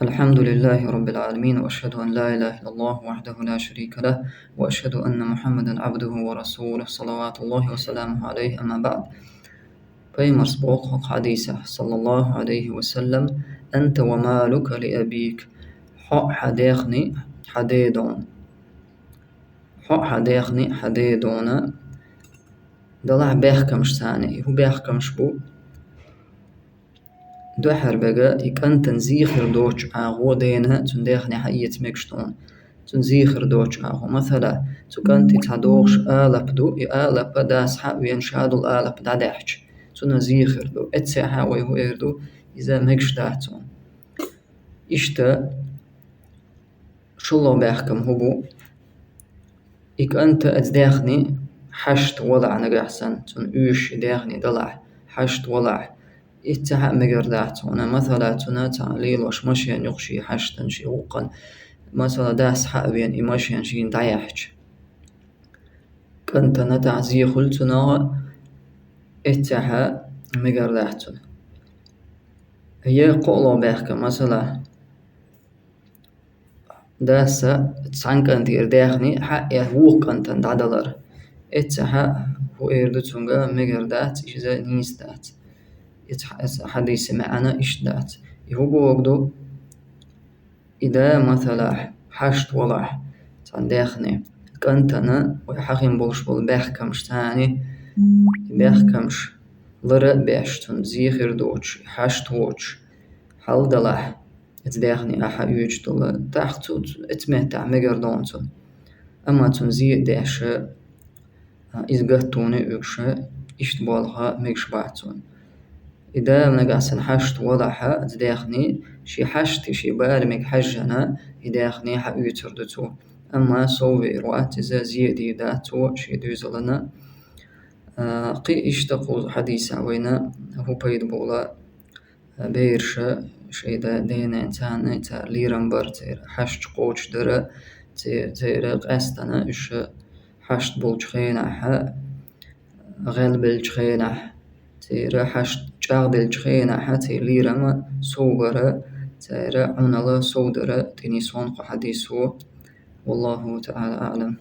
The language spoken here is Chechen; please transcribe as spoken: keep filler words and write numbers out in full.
الحمد لله رب العالمين، وأشهد أن لا إله إلا الله وحده لا شريك له، وأشهد أن محمدا عبده ورسوله، صلوات الله وسلامه عليه، أما بعد. Пайхамара боху хӀокху хьадисехь, саллаллаху Ӏалайхи ва саллам: «أنت ومالك لأبيك». Хьо, хьан даьхни хьан дедана. Хьо, хьан даьхни хьан дедана. Далахь бехкамаш царна. И хӀун бехкамаш бу? Дуьххьара бега и кӀантана зе хир доцучу агӀор дена цуьнан даьхни хьаэца мегаш ду хьуна. Цуьнан зе хир доцучу агӀор. Масала, цу кӀанта цхьа догӀуш алап ду, и алап дас хьа а веана, шадолу алап дӀадаьхьча, цунна зе хир ду. Эццехь вай хӀун эр ду, иза мегаш дац хьуна. Иштта, шолгӀа бехкам хӀун бу? И кӀанта оцу даьхни хьашт валахь нагахь санна, цунна оьшуш и даьхни далахь, хьашт валахь, эццехь а мегар дац хьуна. Масала, цунна цхьа лелош машен ю-кх шен хьаштана, шен гӀуллакхана. Масала, дас хьа а веана, и машен шена дӀаяьхьча, кӀантана тӀехь зе хуьлу цунах, эццехь а мегар дац цунна. Я кхоалгӀа бехкам, масала, дас цхьана кӀантера даьхни хьа а вукху кӀантана дӀадалар. Эццехь хӀун эр ду цуьнга, мегар дац, иза нийса дац. Эццехь, эццехь хьадисан маьӀна иштта дац. И хӀун боху ду? И да, масала, хьашт валахь цхьана даьхни, кӀантана вай хьахийна болуш болу бехкамаш царна, и бехкамаш лар а беш, цунна зе хир доцуш, хьашт воцуш хьал далахь, оцу даьхни ахь хьаоьцуш долу, тӀаккха цу, цу, оцу меттехь мегар ду хьуна цунна. Амма цунна зе а деш, а, иза гатта а уьгуш, иштта болх мегаш бац цунна. И да нагахь санна хьашт валахь оцу даьхни, шен хьашт, шен барамиг хьаьжжина, и даьхни хьаоьцур ду цо. Амма сов вер вац иза, зе а дийр дац цо шен доьзална. А, кхин иштта кхуза хьадисехь вайна хӀун пайда бовла, бераша шайн да-, ден-ненан царна цара лерам бар, церан хьашташ кхочушдар, церан, церан къаьстина уьш хьашт болчу хенахь, гӀелбеллачу хенахь, церан хьашт чӀагӀделлачу хенахь, церан лерам сов бар, церан Ӏуналла сов дар тӀе нисван кху хьадисо. Валлаху таӀала аӀлам.